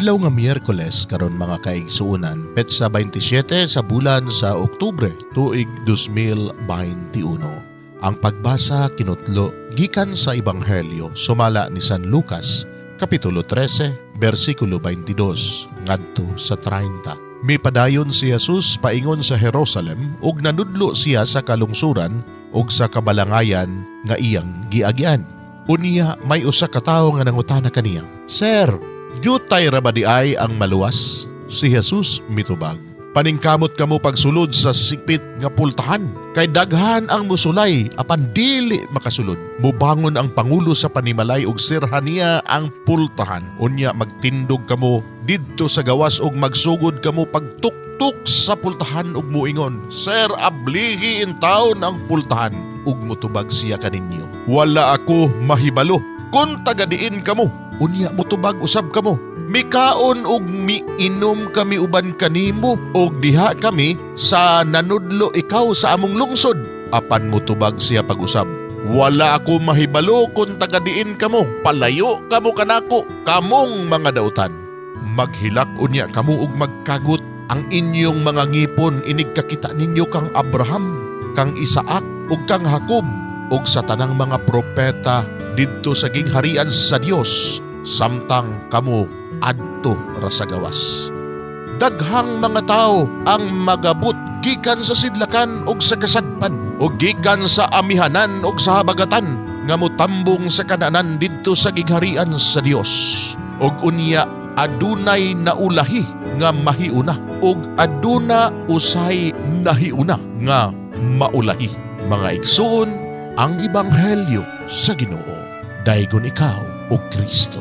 Adlaw nga Miyerkules karon, mga kaigsuonan, petsa 27 sa bulan sa Oktubre, tuig 2021. Ang pagbasa kinutlo gikan sa Ebanghelyo sumala ni San Lucas, kapitulo 13, bersikulo 22 ngadto sa 30. Mipadayon si Jesus paingon sa Jerusalem ug nanudlo siya sa kalungsuran ug sa kabalangayan nga iyang giagyan. Unya may usa ka tawo nga nangutana kaniya, "Sir, diutay ra ba diay ang maluwas?" Si Jesus mitubag, "Paningkamot kamo pagsulod sa sikpit nga pultahan, kay daghan ang musulay apan dili makasulod. Mubangon ang pangulo sa panimalay ug sirhan niya ang pultahan. Unya magtindog kamo didto sa gawas ug magsugod kamo pagtuktok sa pultahan ug muingon, 'Sir, ablihi intawon ang pultahan.' Ug mutubag siya kaninyo, 'Wala ako mahibalo kung taga-diin kamo.' Unya mutubag usab kamo, 'Mikaon ug miinom kami uban kanimo ug diha kami sa nanudlo ikaw sa among lungsod.' Apan mutubag siya pag-usab, 'Wala ako mahibalo kung taga-diin kamo. Palayo kamo kanako, kamong mga dautan.' Maghilak unya kamo ug magkagot ang inyong mga ngipon inig kakita ninyo kang Abraham, kang Isaac ug kang Jacob ug sa tanang mga propeta didto sa gingharian sa Dios samtang kamo adto ra sa gawas. Daghang mga tao ang magabot gikan sa sidlakan ug sa kasadpan ug gikan sa amihanan ug sa habagatan nga motambong sa kananan didto sa gingharian sa Dios. Ug unya adunay naulahi nga mahiuna ug aduna usay nahiuna nga maulahi." Mga igsoon, ang Ebanghelyo sa Ginoo. Daygon ikaw, o Kristo.